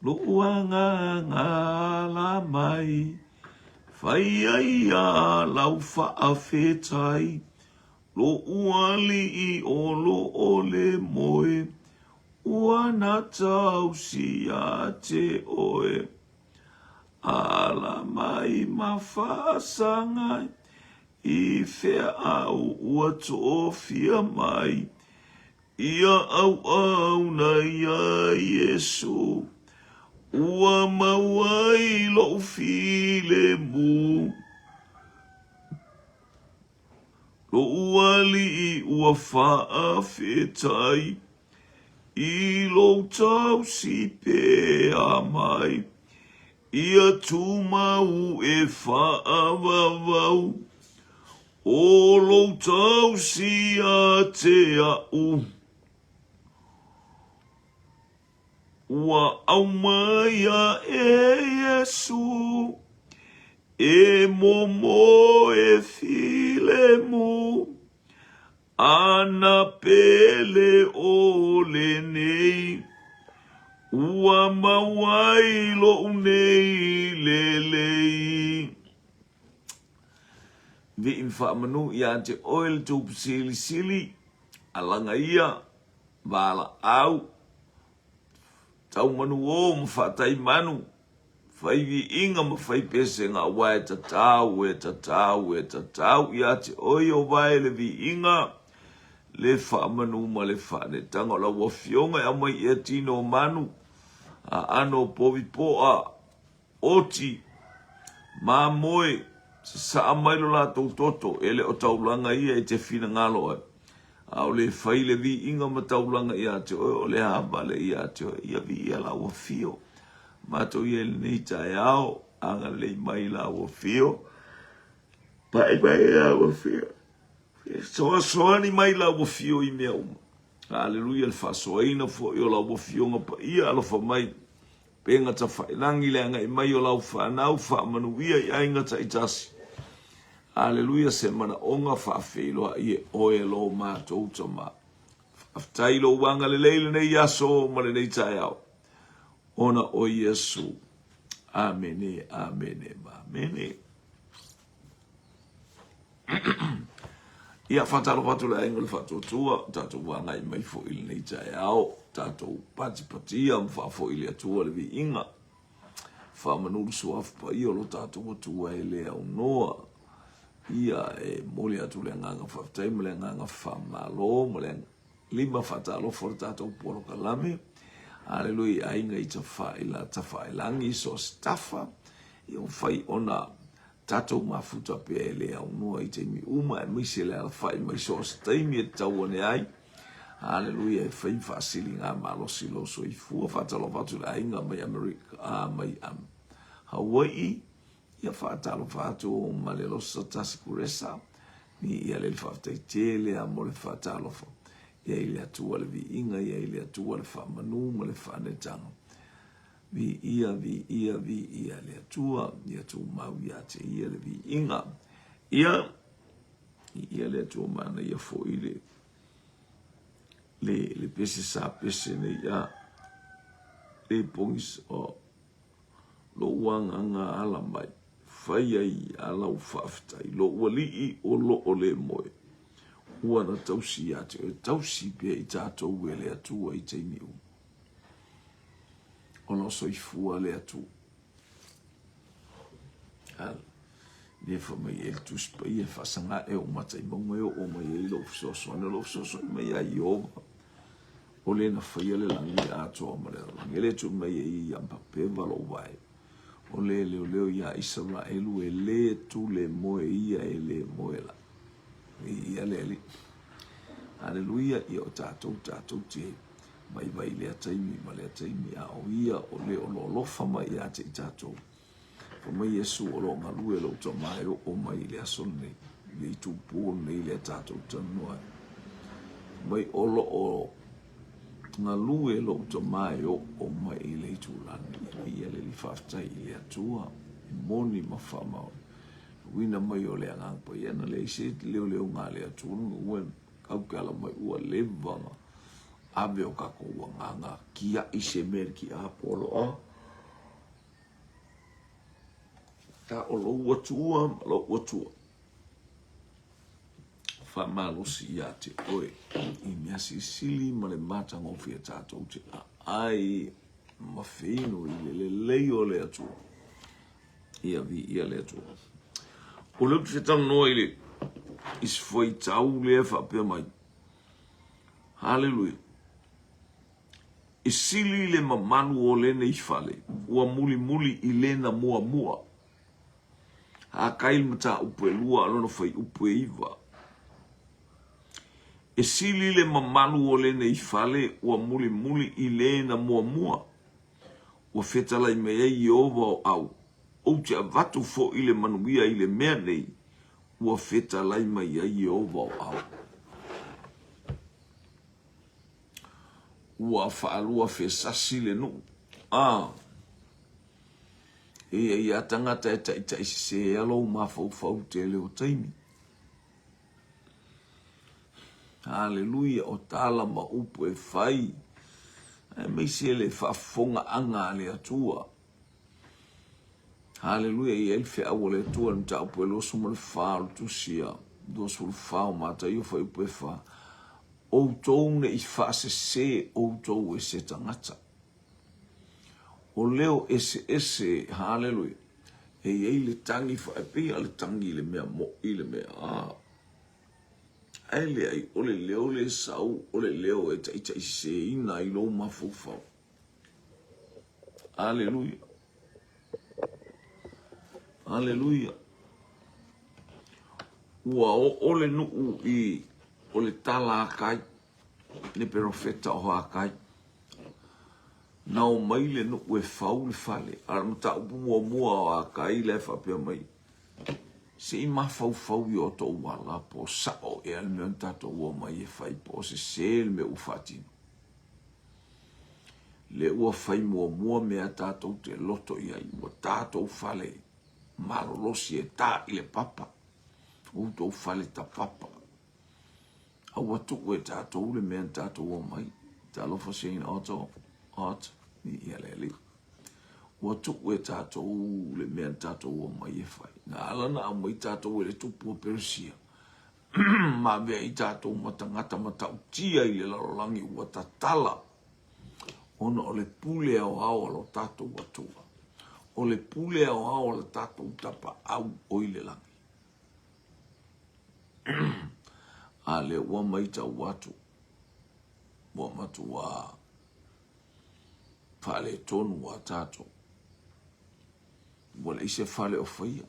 Lo'u agaga ala mai, Fai ai a lau faafetai, Lo'u alii o lo'o le moe, Ua na tausi ia te oe. Ala mai ma faasagai, I fea au ua tofia mai, Ia auauna iā Iesu, Ua maua ai lo'u filemu. Lo'u alii ua faafetai, I lou tausi pea mai, Ia tumau e faavavau, O lou tausi ia te a'u. Ua aumaia e Iesu, E momo e filemu, Ana pele o lenei, Ua mau ai lo'u nei lelei. Vi'i ma faamanu iā te oe le tou pesilisili, alaga ia, valaau, tau manu ō ma faatai manu, fai viiga ma fai pesega aua e tatau, e tatau, e tatau iā te oe o vae le viiga, le faamanu ma le faanetaga o lau afioga e aumai ea tino o manu, aano o povi poa, Oti, mamoe, sasaa mai lo latou toto, e le o taulaga ia e te finagalo ai. A o le fai le viiga ma taulaga ia te oe, o le a vale ia te oe, ia viia lau afio. Matou ia i lenei taeao, agalelei mai lau afio, pai mai lau afio, fesoasoani mai lau afio i mea uma. Aleluia, le faasoaina foi o lau afioga paia, alofa mai. Pega tafailangi le agai mai o lau fanau faamanuia i aiga taitasi. Aleluia se manaoga faafeiloai e oe lo matou Tama. Faafetai i lou agalelei lenei aso ma lenei taeao. Ona o Iesu. Amene, amene, ma amene. Ia, faatalofa atu le aiga o le Faatuatua, tatou agai mai foi i lenei taeao, tatou patipatia ma faafoi i le Atua le viiga. Faamanu le suafa paia o lo tatou Atua e le aunoa. Ia, e momoli atu le agaga faafetai ma le agaga faamalo ma le lima faatalofa o le tatou polokalame. Aleluia i aiga i Tafailagi, so o se tafa, ia ua fai ona Tatou mafuta pea e le aunoa i taimi uma aemaise le alafai mai so o se taimi e tatau ane ai. Aleluia e fai faasiliga malosi lou soifua. Faatalofa atu i le aiga mai Amerika, a, mai um, Hawaii. Ia faatalofa atu ma le losa tasi kuresa. Ni ia le faafetai tele a mo le faatalofa. Ia i le Atua le viiga, ia i le Atua le faamanu ma le faanetaga. Viia, viia, viia le Atua, ia tumau ia te ia le viiga. Ia, viia le Atua manaia foi le, le, le pese sa pese nei ia, le pogis o lou agaga ala mai, fai ai a lau faafetai, lou alii o loo le moe, ua na tausi ia te oe, tausi pea i tatou e le Atua i taimi uma. Ona o soifua le Atua. Al, le fa mai e le Tusi Paia e faasaga e o mata i mauga e oo mai ai lou fesoasoani. O lou fesoasoani mai ia Ieova, o le na faia le lagi atoa ma le lalolagi. E le tuu mai e ia ia mapeva lou vae. O le leoleo iā Isaraelu e le tule moe ia e le moe la. Viia le Alii. Aleluia, ia o tatou tatou te vaivai i lea taimi ma lea taimi, a o ia o le o lo alofa mai ia te i tatou. Fai mai Iesu, o lo o galue lou Tama e oo mai i le aso lenei, i le itupō lenei lea tatou talanoa ai. Fai mai o lo o galue lou Tama e oo mai i le itulagi. Viia le Alii, faafetai i le Atua, e moni ma faamaoni. Uina mai o le Agaga Paia na leai se leoleoga a le Atua ua kau ke ala mai ua leva na ave o kakou agaga kiaʻi se mea i le kiapo aloa. Ta o lou Atua ma lou Atua. Faamalosi ia te oe i mea silisili ma le matagofie tatou te aai ma feinu i le lelei o le Atua. Ia viia le Atua. O lea ou te fia talanoa i le i se fuaitau lea faapea mai. Haleluia. E sili le mamalu o lenei fale, ua mulimuli i lena muamua. Hakai le mataupu e lua a lona fuaiupu e iva. E sili le mamalu o lenei fale ua mulimuli i lena muamua. Ua fetalai mai ai Ieova o au, ou te avatu foi le manuia i le mea nei, ua fetalai mai ai Ieova o au. Ua faalua fesasi le nuu. A. E i ai a tagata e taitai sese a lou mafaufau tele o taimi. Haleluia, o tala ma upu e fai, aemaise le faafofogaaga a le Atua. Haleluia, e i ai le feau a le Atua i le mataupu e 24 o le tusi a 24 o Mataio fuaiupu e 4, Outou ne i faasese outou e se tagata. O leo eseese, haleluia, e i ai le tagi e pei lava le tagi i le mea moʻi le mea a. Ae leai, o le leo le sau, o le leo e taitaiseseina ai lou mafaufau. Aleluia. Aleluia. Ua oo le nuu i o le tala a Kai, le perofeta o Hakai. Na omai le nuu e fau le fale, a o le mataupu muamua o Hakai la e faapea mai, Se i mafaufau i o outou ala po o sao ea le mea na tatou omai e fai po o sese le mea ua faatino. Le ua fai muamua mea tatou te loto i ai, ua tatou fale malolosi e ta i le papa, outou fale tapapa. Aua tuu e tatou le mea na tatou omai. Talofa Shane Otto, Ott, ia le alii. Ua tuu e tatou le mea na tatou omai e fai. Na ala na aumai tatou e le tupu o Peresia, ma avea ai tatou ma tagata matautia i le lalolagi ua tatala, ona o le pule aoao a lo tatou Atua, o le pule aoao a le tatou Tapaau o i le lagi. A lea ua matau atu, ua matuā faaletonu a tatou. Ua leai se fale o faia.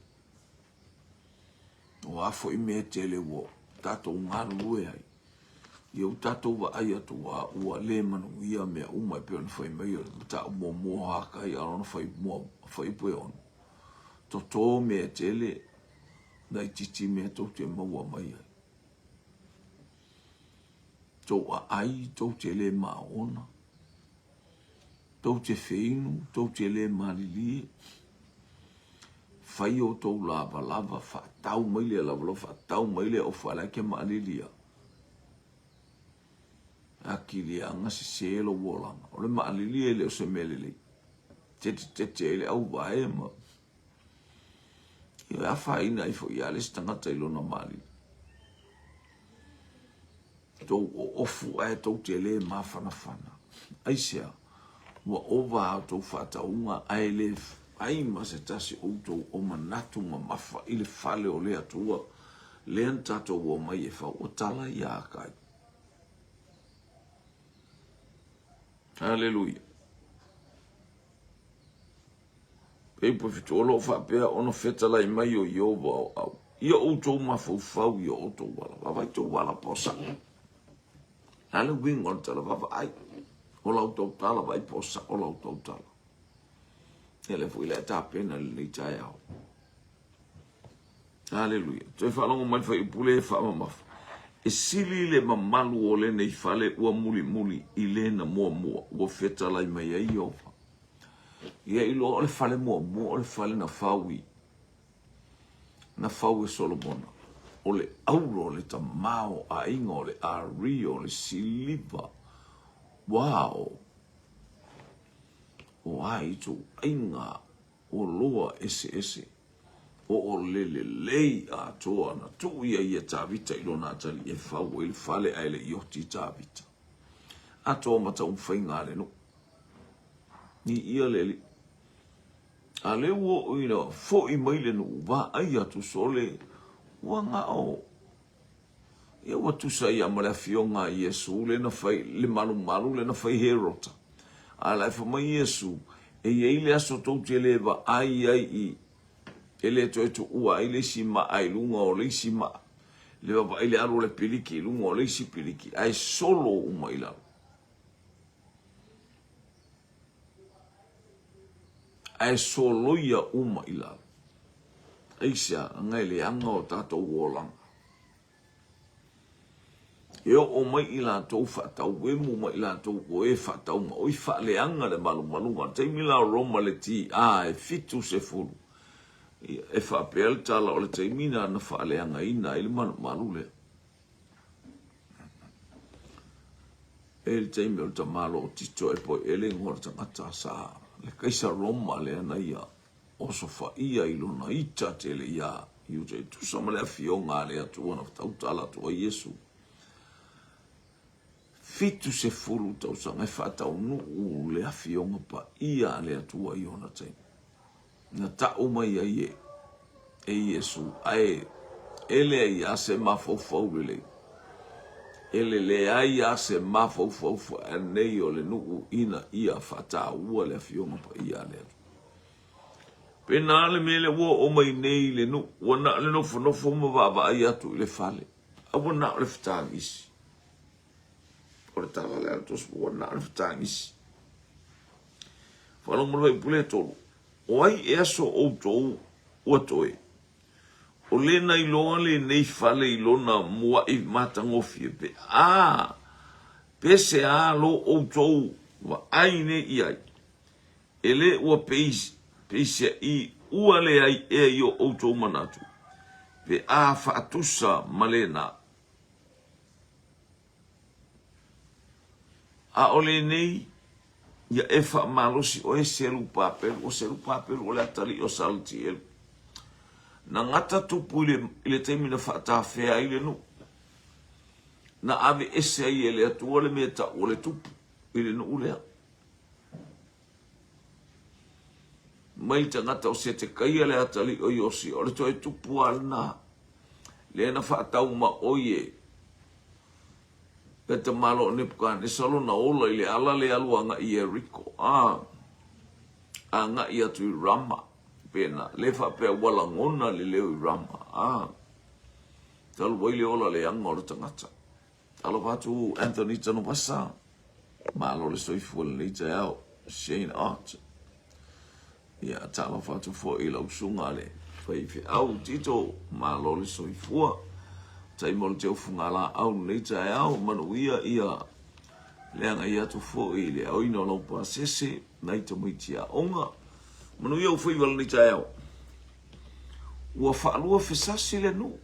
O a foi mea tele ua tatou galulue ai, ia ua tatou vaai atu a ua le manuia mea uma e pei ona fai mai o le mataupu muamua o Hakai a lona fuaiupu e ono. Toto mea tele, laitiiti mea tou te maua mai ai. Tou aai, tou te le maona. Tou te feinu, tou te le malilie. Fai outou lavalava, faatau mai lea lavalava, faatau mai lea ofa la e maalilia. Akiliaga sese lou olaga. O le maalilie e le o se mea lelei. Tete tete ai le auvae ma Ia afaina ai foi ia le isi tagata i lona malilie. Tou oofu ae tou te le mafanafana. Aisea? Ua ova a outou faatauga ae le ai ma se tasi o outou o manatu mamafa i le fale o le Atua lea na tatou omai e fau. O tala ia a Kai. Haleluia. Pei o lo o faapea ona fetalai mai o Ieova o au, ia outou mafaufau i o outou ala, vaavaai tou ala po o sao. Le a le uiga o le tala vaavaai, o la outou tala vaai po o sao la outou tala. Ia lea foi o le a tapena i lenei taeao. Aleluia. Toe faalogo mai le fuaiupu lea e faamamafa. E sili le mamalu o lenei fale ua mulimuli i lena muamua ua fetalai mai ai Ieova. Ia iloa o le fale muamua o le fale na fau i na fau e Solomona. O le auro, o le tamaoaiga, o le aria, o le siliva. Wow! O a ituaiga oloa eseese. Oo le lelei atoa na tuu ia ia Tavita i lona atalii e fau ai le fale ae le i oti Tavita. Atoa ma taumafaiga a le nuu. Viia le Alii. A lea ua oo ina foi mai le nuu, vaai atu sole, ua na o Ia ua tusa ia ma le afioga a Iesu lea na fai, le malumalu lea na fai Herota. A la e fai mai Iesu, e i ai le aso tou te le vaai ai i, e le toe tuua ai le isi maa i luga o le isi maa, le vaavaai le alu o le piliki i luga o le isi piliki, ae solo uma i lalo. Ae soloia uma i lalo. Aisea, leaga e leaga o tatou olaga. E oo mai i latou faatauemu ma i latou o e faataumaoi faaleaga le malumaluga. O le taimi la o Roma le TA e 70, e faapea le tala o le taimi lena na faaleagaina ai le malumalu lea. E le taimi o le tamaloa o Tito e poe ele igoa o le tagata sa le Kaisa Roma lea na ia osofaia i lona ita tele iā Iuta e tusa ma le afioga a le Atua na tautala atu ai Iesu. 70 tausaga e faataunuu le afioga paia a le Atua i ona taimi. Na tau mai ai e e Iesu, ae e leai lava se mafaufau lelei. E le leai lava se mafaufau faaanei o le nuu ina ia faataua le afioga paia a le Atua. Pena le mea lea ua oo mai nei i le nuu, ua na o le nofonofo ma vaavaai atu i le fale, a ua na o le fetagisi. O le tala lea a le Tosi, ua na o le fetagisi. Faalogo mai le faipule tolu, o ai ea so outou ua toe? O le na iloa lenei fale i lona muaʻi matagofie pe a pe se a lo outou vaai nei i ai? E le ua peiseai ua leai ea i o outou manatu, pe a faatusa ma lena. A o lenei, ia e faamalosi oe Serupapelu, o Serupapelu o le atalii o Salatielu. Na gata tupu i le, i le taimi na faatafea ai le nuu. Na ave ese ai e le Atua le mea tau o le tupu i le nuu lea. Mai le tagata o Setekaia le atalii o Iosia, o le toe tupu lava lena, lea na faatau maoi e le tamaloa o Nepukanesa lona ola i le ala lea alu agai i Ieriko, a agai atu i Rama, pena, le faapea ua lagona le leo i Rama, a talu ai le ola leaga o le tagata. Talofa atu Anthony Tanuvasa, malo le soifua lenei taeao, Shane Art. Ia, talofa atu foi i lau susuga le faifeau Tito, malo le soifua. Tai mo le teu fugalaau lenei taeao, manuia ia le agai atu foi i le aoina o lau pasese, nai tamaiti aoga. Manuia ou faiva lenei taeao. Ua faalua fesasi le nuu.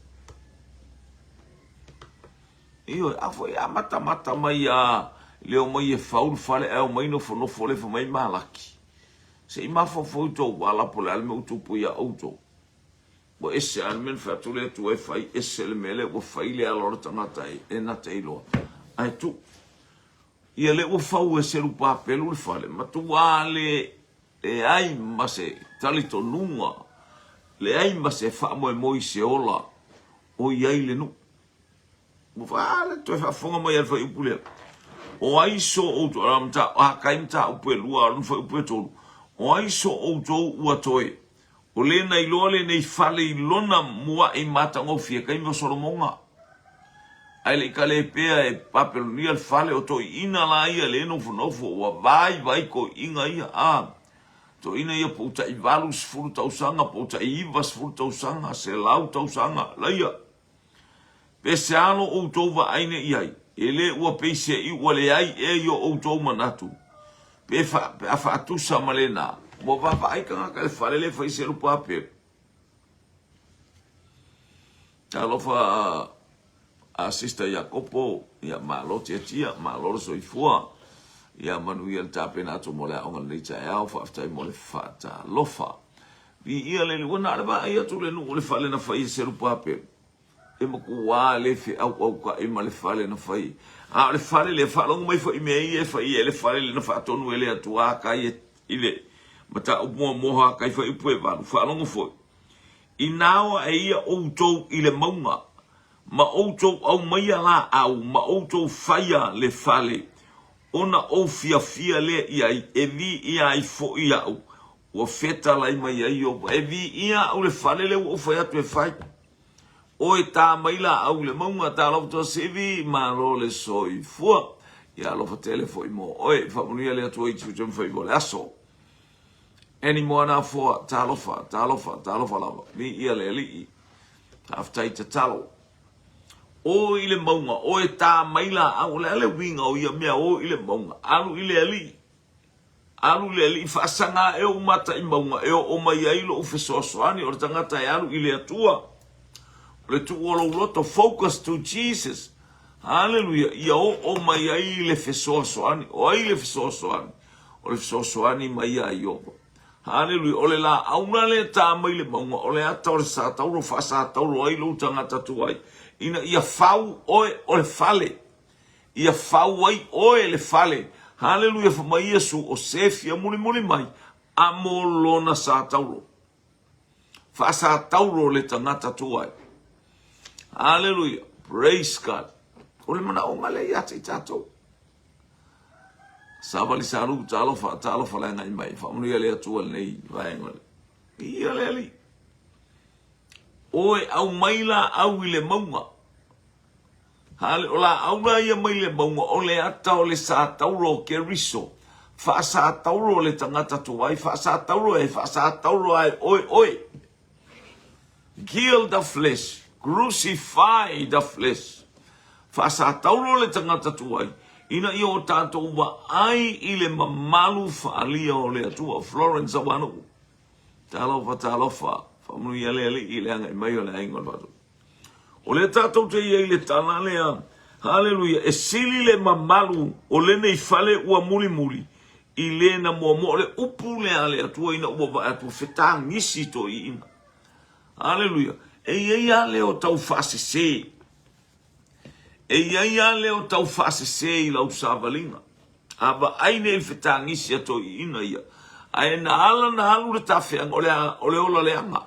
Ioe, a foi e amatamata mai a le omai e fau le fale ae omai nofonofo le fai mai Malaki. Se i mafaufau i tou ala po o le a le mea ua tupu ia outou. Ua ese lava le mea na fai atu le Atua e fai, ese le mea lea ua fai le ala o le tagata e na te iloa. Ae tuu. Ia lea ua fau e Serupapelu le fale, matua le leai ma se talitonuga, leai ma se faamoemoe i se ola o i ai le nuu. Ua faa toe faafofoga mai a le fuaiupu lea. O ai so outou, a kai mataupu e lua, a o lona fuaiupu e tolu. O ai so outou ua toe, o le na iloa lenei fale i lona muaʻi matagofie, taimi o Solomoga. Ae le i kale pea e Papelonia le fale, o toeaiina la ia le nofonofo, ua vaivai toeaiina ia, a toeaiina ia po o tai 80 tausaga, po o tai 90 tausaga, 100 tausaga, laia. Pe se alo outou vaai nei i ai, e le ua peiseai ua leai ea i o outou manatu, pe, fa, pe a faatusa ma lena, ua vaavaai tagata i le fale le fai selu papelu. Talofa a Sister Iakopo, ia malo tiatia, malo le soifua, ia manuia le tapena atu mo le aoga lenei taeao, faafetai mo le faatalofa. Viia le Alii, ua na o le vaai atu le nuu i le fale na fai e Serupapelo. E matua le feauautai ma le fale na fai. A o le fale lea, faalogo mai foi i mea ia e fai ai le fale lea na faatonu e le Atua kai i le mataupu muamua kai fuaiupu e 8, faalogo foi. Inā o ae ia outou i le mauga, ma outou aumaia laau, ma outou faia le fale, ona ou fiafia lea i ai, e viia ai foi au, ua fetalai mai ai Ieova. E viia au i le fale lea ua ou fai atu e fai. Oe tā mai laau i le mauga, talofa Tuasivi, malo le soifua. Ia alofa tele foi mo oe. Faamanuia le Atua i tiute ma faiva o le aso. Any Moanafoa, talofa, talofa, talofa lava. Viia le Alii. Faafetai tatalo. O i le mauga, oe tā mai laau, o le a le uiga o ia mea o i le mauga, alu i le Alii. Alu i le Alii, faasaga ae ou mata i mauga e oo mai ai lou fesoasoani, o le tagata e alu i le Atua. O le tuu o lou loto, focus to Jesus. Haleluia, ia oo mai ai le fesoasoani. O ai le fesoasoani? O le fesoasoani mai ia Ieova. Haleluia, o le laau la lea e tā mai le mauga, o le ata o le satauro, faasatauro ai lou tagata tuai, ina ia fau oe o le fale. Ia fau ai oe le fale. Haleluia, fai mai Iesu, o se fia mulimuli mai, amo lona satauro. Faasatauro le tagata tuai. Haleluia, praise God. O le manaoga lea ia te i tatou. Savali salu, talofa, talofa le agai mai. Faamanuia le Atua lenei vaega. Ia le Alii. Oe aumai laau i le mauga. Hale, o laau la ia mai le mauga, o le ata o le satauro o Keriso. Faasatauro le tagata tuai, faasatauro e, faasatauro ae oe oe. Kill the flesh, crucify the flesh. Faasatauro le tagata tuai, ina ia o tatou vaai i le mamalu faaalia o le Atua. Florence Awanuu. Talofa, talofa. Faamanuia le Alii i le agai mai o le aiga o le Faatupu. O lea tatou te i ai i le tala lea, haleluia, e sili le mamalu o lenei fale ua mulimuli i le na muamua. O le upu lea a le Atua ina ua vaai atu, fetagisi toeaiina. Haleluia. E i ai lava le o tau faasese. E i ai lava le o tau faasese i lau savaliga. A vaai nei i le fetagisi a toeaiina ia, ae na ala na alu le tafeaga, o le ola leaga.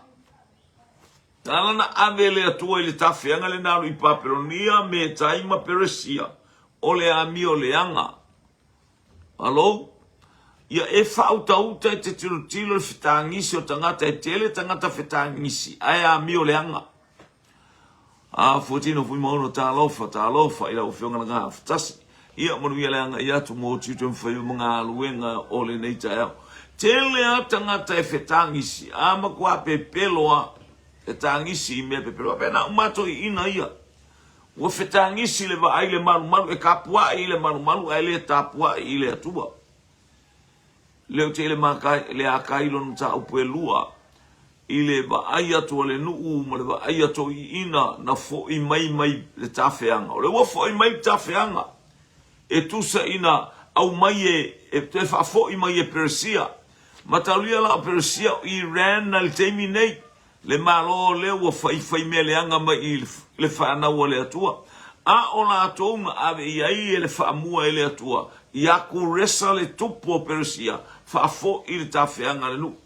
Na ala na ave e le Atua i le tafeaga lena alu i Papelonia, Metai ma Peresia, o le amio leaga. Alo? Ia e faautauta e te tilotilo i le fetagisi o tagata, e tele tagata fetagisi, ae amio leaga. A Fuatino Fuimaono, talofa, talofa i lau Afioga Lagafatasi. Ia manuia le agai atu mo tiute ma faiva ma galuega o lenei taeao. Tele a tagata e fetagisi, a matua pepelo a, fetagisi i mea pepelo. Faapena uma a toeaiina ia. Ua fetagisi le vaai i le malumalu, e tapuai i le malumalu ae le tapuai i le Atua. Lea ou te i le makai, le akai lona mataupu e lua i le vaai atu a le nuu ma le vaai a toeaiina na foi mai mai le tafeaga. O lea ua foi mai le tafeaga e tusa ina aumai e, e toe faafoi mai e Peresia. Mataulia la o Peresia o Iran i le taimi nei. Le Malo lea ua faifai mea leaga mai i le fanau a le Atua, a o latou na ave i ai e le faamua e le Atua ia Kuresa le tupu o Peresia, faafoi le tafeaga a le nuu.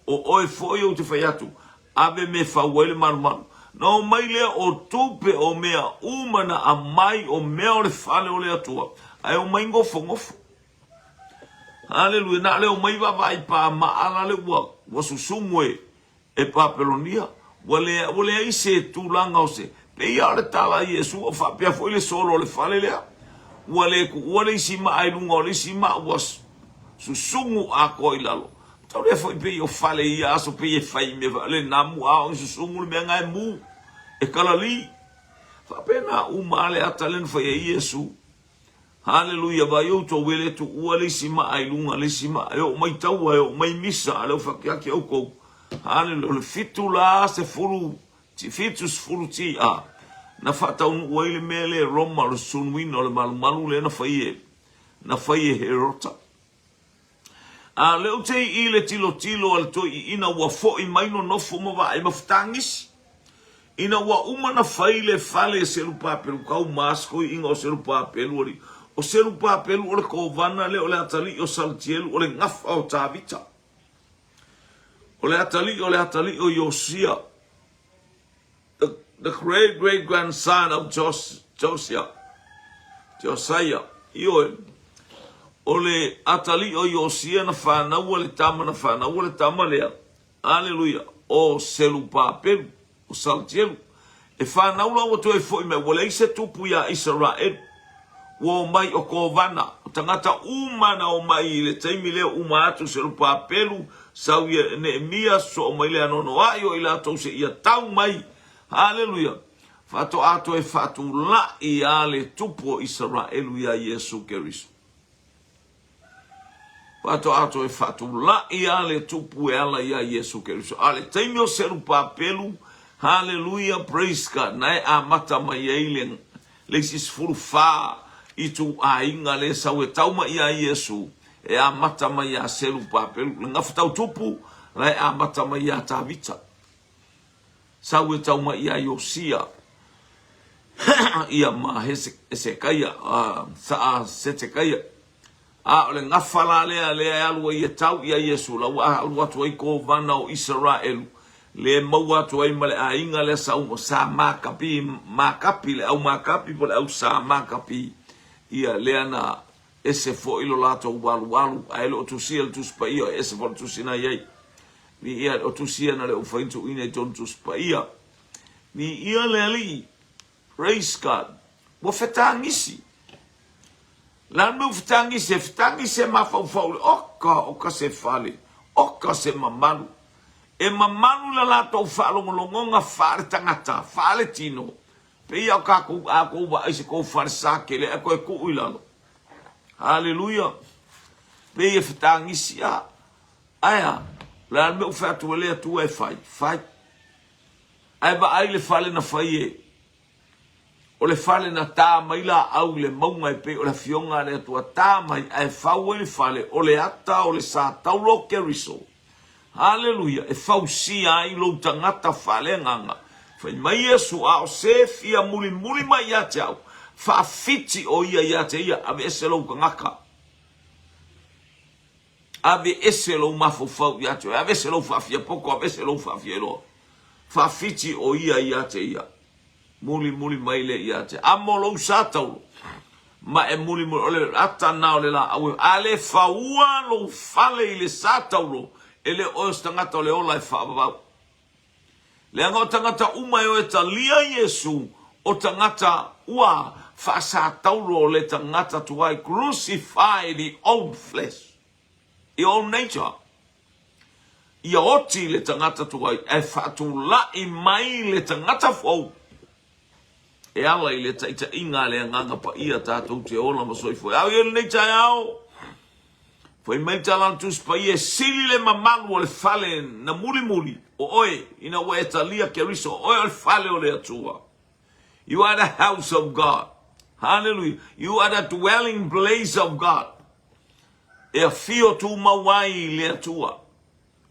O oe foi ou te fai atu, ave me fau ai le malumalu. Na omai lea o tupe o mea uma na aumai o mea o le fale o le Atua, ae omai gofogofo. Haleluia, na o le omai vaavaai pamaa la le ua, ua susumu e, e Papelonia, ua le, ua leai se tulaga o se, pei lava o le tala a Iesu, ua faapea foi le solo o le fale lea, ua le tuua le isi maa i luga o le isi maa, ua susugu atoa i lalo. Tau lea foi pei o fale i ia aso pei e fai i mea foi, le namu a o susugu le mea na e mu, e kalali. Faapena uma lava le ata lea na fai ai Iesu. Haleluia, vaai outou e le tuua le isi maa i luga le isi maa, e oo mai taua, e oo mai misa, a o lea ua faakiaki outou. Haleluia, o le fitu la sefulu, 70 TA, na faataunuu ai le mea lea e Roma, o le sunuina o le malumalu lea na fai e, na fai e Herota. A o lea ou te i i le tilotilo a le toeaiina ua foi mai nonofo ma vaai ma fetagisi. Ina ua uma na fai le fale e Serupapelu, kau ma se toeaiina o Serupapelu alii. O Serupapelu o le kovana lea o le atalii o Salatielu o le gafa o Tavita. O le atalii o le atalii o Iosia. The great great grandson of Jos, Josiah. Josiah. Ioe. O le atalii o Iosia na whānaua le tama, na whānaua le tama lea. Aleluia. O Selupapelu, o Saltielu. E whānau la ua toe foi mai, ua leai se tupu iā Isaraelu. Ua omai o Kovana, o tagata uma na omai i le taimi lea uma atu Serupapelu, sau ia Neemia, soo mai le anoanoai o i latou seia tau mai. Haleluia! Faatoa toe faatulai a le tupu o Isaraelu iā Iesu Keriso. Faatoa toe faatulai a le tupu e ala iā Iesu Keriso. A le taimi o Serupapelu, haleluia, praise God, na e amata mai ai le, le isi 14 ituaiga le sau e tau mai iā Iesu, e amata mai iā Serupapelu. Le gafa tau tupu, la e amata mai iā Tavita. Sau e tau mai iā Iosia, ia ma Hesekaia, sa Setekaia. A o le gafa la lea, lea e alu ai e tau ia Iesu, la ua alu atu ai kovana o Isaraelu, le maua atu ai ma le aiga lea sa uma, sa Makapi, Makapi, le au Makapi po le au sa Makapi, ia lea na ese foi lo latou alualu, ae le o tusia le Tusi Paia, e ese foi le tusi na i ai. Viia o tusia na le o fai tuuina i tonu Tusi Paia. Viia le Alii. Praise God. Ua fetagisi. Le a le mea ua fetagisi ai? Fetagisi e mafaufau le oka, oka se fale, oka se mamalu. E mamalu le latou faalogologoga faale-tagata, faale-tino. Pei a o kakou, a kou vaai se kou fale sa kele ae koe kuu i lalo. Haleluia. Pei e fetagisi a. Ae a? O le a le mea ua fai atu ai le Atua e fai? Fai. Ae vaai le fale na fai e. O le fale na tā mai laau i le mauga e pei o le afioga a le Atua tā mai ae fau ai le fale o le ata o le sa taula o Keriso. Haleluia! E fausia ai lou tagata faaleagaga. Fai mai Iesu, a o se fia mulimuli mai ia te au, faafiti o ia ia te ia, aveese lou tagata. Aveese lou mafaufau ia te oe, aveese lou faafiapoto, aveese lou faafiailoa. Faafiti o ia ia te ia. Mulimuli mai lea ia te. Amo lou sa taulo. Ma e mulimuli, o le ata na o le laau e. A le faua lou fale i le sa taulo, e le oe o se tagata o le ola e faavavau. Leaga o tagata uma e o e talia Iesu, o tagata ua faasataulo o le tagata tuai, crucify the old flesh, the old nature. Ia oti le tagata tuai ae faatulai mai le tagata fou e ala i le taitaiga a le Agaga Paia tatou te ola ma soifua. Au ia lenei taeao, fai mai le tala a le Tusi Paia, e sili le mamalu o le fale na mulimuli o oe ina ua e talia Keriso, o oe o le fale o le Atua. You are the house of God. Hallelujah. You are the dwelling place of God. E afio tumau ai le Atua.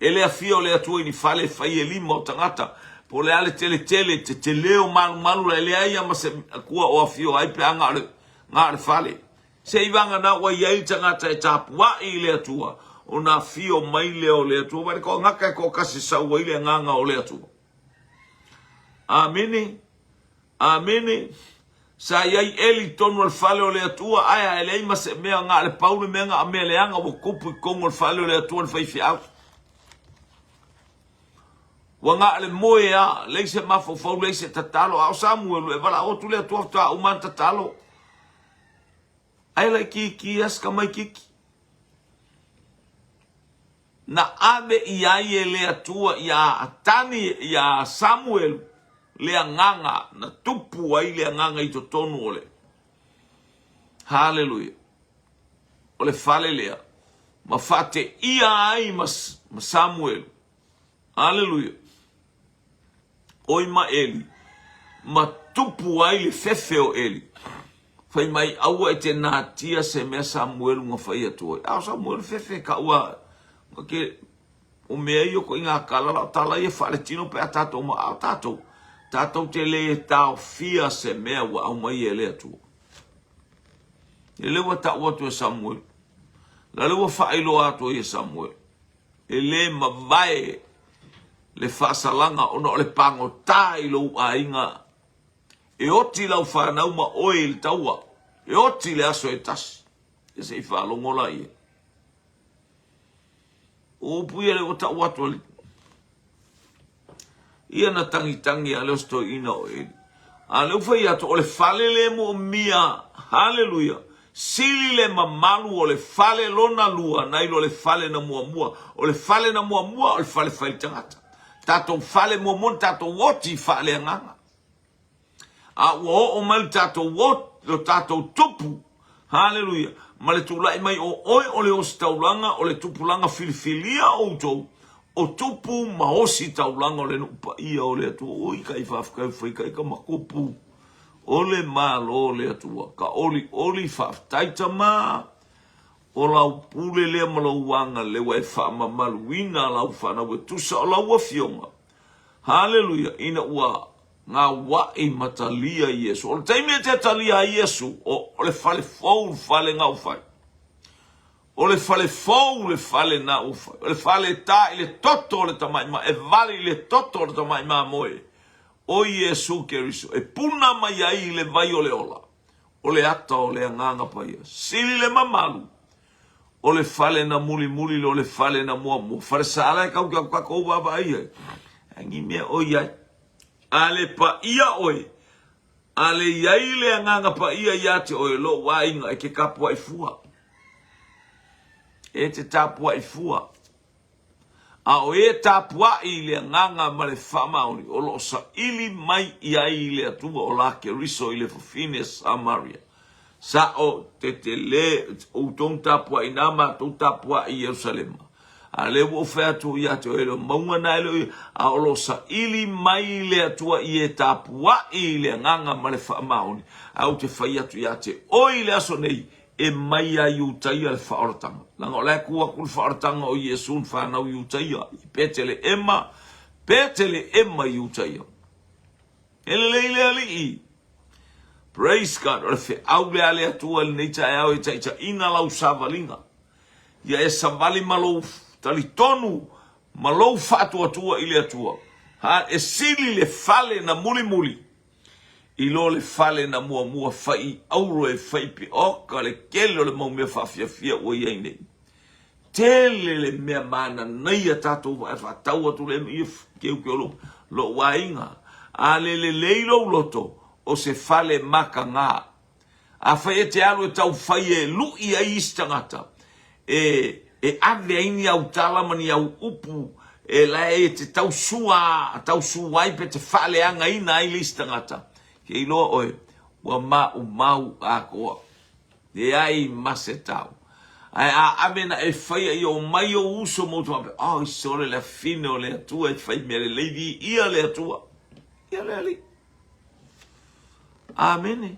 E le afio le Atua i ni fale e fai e lima o tagata, po o le a le teletele, tetele o malumalu la, e leai a ma se Atua o afio ai pe a na o le, na o le fale. Se i vagana ua i ai le tagata e tapuai i le Atua, ona afio mai lea o le Atua, aua e le toagata e toatasi e sau ai le agaga o le Atua. Amene. Amene. Sa i ai Eli i totonu o le fale o le Atua, ae a e leai ma se mea, na o le pau le mea na o mea leaga ua tupu i totonu o le fale o le Atua le faifeau. Ua na o le moe a, leai se mafaufau, leai se tatalo, a o Samuelu e valaau atu le Atua faatoa uma ana tatalo. Ae laitiiti a si tamaitiiti. Na ave i ai e le Atua iā Atani, iā Samuelu, le agaga, na tupu ai le agaga i totonu o le. Haleluia. O le fale lea, ma faateia ai ma, ma Samuelu. Haleluia. Oi ma Eli, ma tupu ai le fefe o Eli. Fai mai, aua e te natia se mea Samuelu na fai atu ai. A o Samuelu fefe ka ua. Ke, o mea ia ko i ngā kala la o tala ia faaletino pe a tātou ma a o tātou. Tātou te le taofia se mea ua aumai e le Atua. E le ua tau atu e Samuel. La le ua faailoa atu ai e Samuel. E le mavae le faasalaga ona o le pagota i lou aiga. E oti lau fanau ma oe i le taua. E oti le aso e tasi. Ia se i faalogo laia. O upu ia lea ua tau atu e Ia na tagitagi a lea o se toeaina o Eli. A lea ua fai atu, o le fale le moomia, haleluia, sili le mamalu o le fale lona lua nai lo le fale na muamua. O le fale na muamua o le fale fai tagata. Tatou fale muamua na tatou oti faaleagaga. A ua oo mai le tatou lo tatou tupu, haleluia, ma le tulai mai o oe o le ositaulaga o le tupulaga filifilia outou, o tupu ma ositaulaga o le nuu paia o le Atua. Oi kai faafetai ua fai kai ka makupu o le Malo o le Atua. Ka olioli faafetai tama o lau pule lea ma lou agalelei ua e faamamaluina lau fanau e tusa o lau afioga. Haleluia! Ina ua gaua'i ma talia Iesu. O le taimi e te talia ai Iesu, o, o le fale fou le fale na ua fai. O le fale fou le fale na ua fai. O le fale e tā i le toto o le tamai ma, e vale i le toto o le tamai mamoe. O Iesu Keriso, e puna mai ai i le vai o le ola. O le ata o le Agaga Paia. Sili le mamalu O le fale na mulimuli le o le fale na muamua. Fale sala e kau ke kakou vaavaai ai. Ai ni mea o iai. A le paia oe, a le iai le agaga paia ia te oe, lou aiga e te tapuai fua. E te tapuai fua. A o e tapuai i le agaga ma le faamaoni, o lo o saili mai i ai i le Atua o la Keriso i le fafine Samaria. Sa'o te tele outou tapuai na matou tapuai i Yerusalema. A lea ua ou fai atu ia te oe, e le o mauga na e le o ia, a o lo o saili mai le Atua i e tapuai i le agaga ma le faamaoni. Ae ou te fai atu ia te oe i le aso nei, e mai ia Iutaia le faaolataga. Leaga o la e tu atu le faaolataga o Iesu na fanau i Iutaia, i Peteleema, Peteleema i Iutaia. E lelei le Alii. Praise God. O le feau lea a le Atua i lenei taeao e taitaiina lau savaliga. Ia e savali ma lou talitonu ma lou faatuatua i le Atua. Ha, e sili le fale na mulimuli i lo le fale na muamua fai auro e fai pioka le tele o le mau mea faafiafia ua i ai nei. Tele le mea mananaia tatou vaai faatau atu le ia keukeu lo lou aiga. A le lelei lou loto, o se fale makaga. Afai e te alu e taufai e lu'i ai isi tagata, e, e ave ai ni au tala ma ni au upu e lae e te tausua, tausu ai pe te faaleagaina ai le isi tagata, ke iloa oe, ua maumau atoa. Leai ma se tau. Ae a ave na e faia ia omai ou uso ma ou tama, oh, sole le afine o le Atua e fai mea lelei, viia le Atua. Ia le Alii. Amene.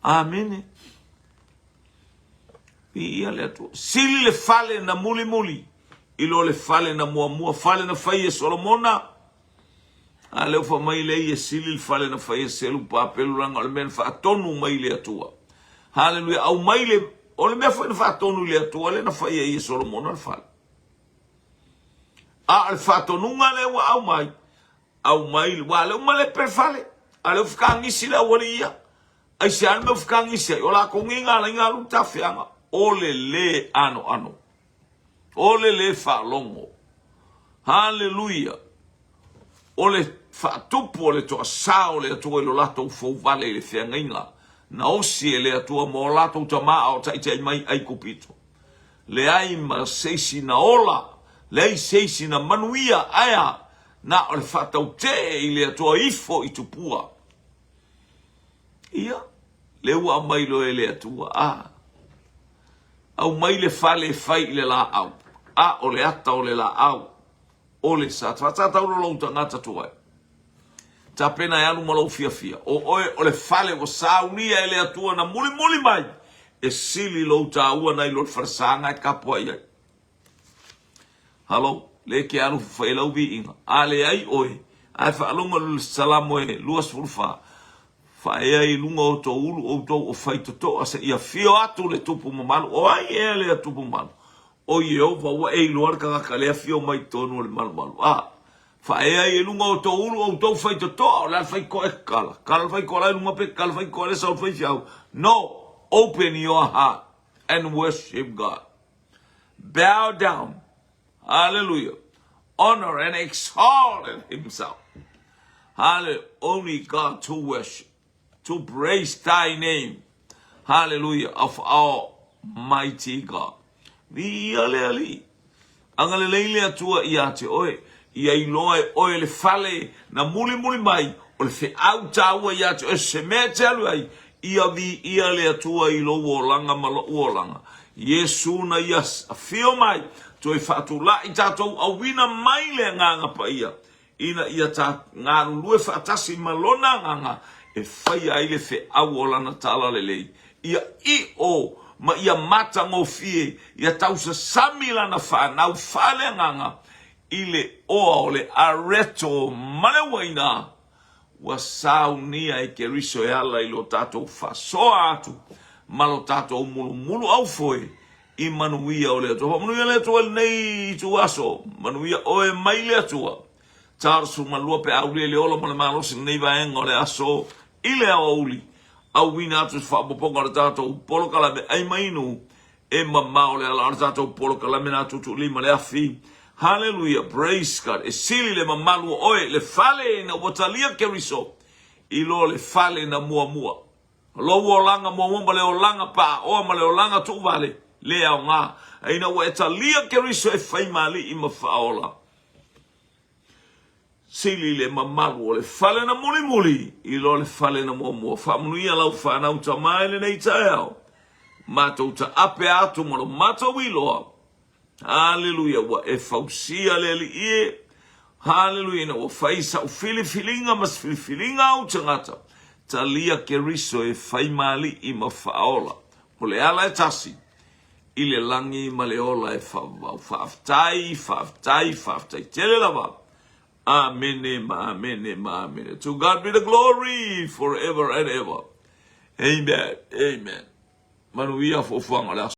Amene. Viia le Atua. Sili le fale na mulimuli i lo le fale na muamua, fale na fai e Solomona. A lea ua fai mai lea e sili le fale na fai e Selupapelu leaga o le mea na faatonu mai le Atua. Haleluia. Aumai le, o le mea foi na faatonu i le Atua lea na fai ai e Solomona le fale. A o le faatonuga lea ua aumai, aumai, ua lea ua malepe le fale, a lea ua fekagisi le aualii ia. Aisea le mea ua fekagisi ai? O latou nei na ala ai ona alu le tafeaga, o le lē anoano, o le lē faalogo. Haleluia! O le faatupu o le toasā o le Atua i lo latou fouvale i le feagaiga na osi e le Atua mo latou tama a o taitai mai Aikupito. Leai ma se isi na ola, leai se isi na manuia, ae a? Na o le faatautee i le Atua ifo i tupua. Ia, lea ua aumai loa e le Atua, a, aumai le fale e fai i le laau, a o le ata o le laau, o le sa. Fatatau loa lou tagata tuai. Tapena e alu ma lou fiafia. O oe o le fale ua saunia e le Atua na mulimuli mai, e sili lou taua nai lo le falesāga e kapua'i ai. Halo, lea e te alu fai lau viiga. A leai oe, ae faalogo i le Salamo e 24, Faaea i luga o tou ulu outou o faitotoa seia afio atu le Tupu mamalu. O ai ea lea Tupu mamalu? O Ieova, ua e iloa le tagata lea afio mai i totonu o le malumalu. A, faaea i luga o tou ulu outou faitotoa, o le a le faitotoa e tatala? Tatala le faitotoa la i luga pe tatala le faitotoa lea sau le faifeau? No! Open your heart and worship God. Bow down. Hallelujah. Honor and exalt himself. Hallelujah. Only God to worship, to praise thy name. Hallelujah. Of our mighty God. Viia le Alii. Agalelei le Atua ia te oe. Ia iloa e oe le fale na mulimuli mai o le feau taua ia te oe se mea e te alu ai. Ia viia le Atua i lou olaga ma lo'u olaga. Iesu na ia afio mai, toe faatula'i tatou auina mai le Agaga Paia, ina ia ta galulue faatasi ma Lona Agaga e faia ai le feau o Lana Talalelei. Ia i'o ma ia matagofie, ia tausasami Lana fanau faaleagaga i le oa o le areto ma le uaina ua saunia e Keriso e ala i lo tatou faasoa atu ma lo tatou mulumuluaufoe i manuia o le Atua. Faamanuia le Atua i lenei ituaso, manuia oe mai le Atua. 42 pe a aulia i le ola ma le malosi lenei vaega o le aso i le aoauli, auina atu se faaopoopoga o le tatou polokalame ai ma inu e mamao le ala o le tatou polokalame na tuutuulima le afi. Hallelujah, praise God. E sili le mamalu o oe, le fale ina ua talia Keriso i lo le fale na muamua. Lou olaga muamua ma le olaga paaoa ma le olaga tuuvale, le aoga. A ina ua e talia Keriso e fai ma alii ma faaola, Sili le mamalu o le fale na mulimuli i lo le fale na muamua. Faamanuia lau fanau tama i lenei taeao. Matou taape atu ma lo matou iloa. Haleluia, ua e fausia le Alii e. Haleluia, ina ua fai sau filifiliga ma se filifiliga a ou tagata. Talia Keriso e fai ma alii ma faaola. O le ala e tasi i le lagi ma le ola e faavavau. Faafetai, faafetai, faafetai tele lava. Amene ma amene ma amene. To God be the glory forever and ever. Amen. Amen. Manuia fuafuaga o le aso.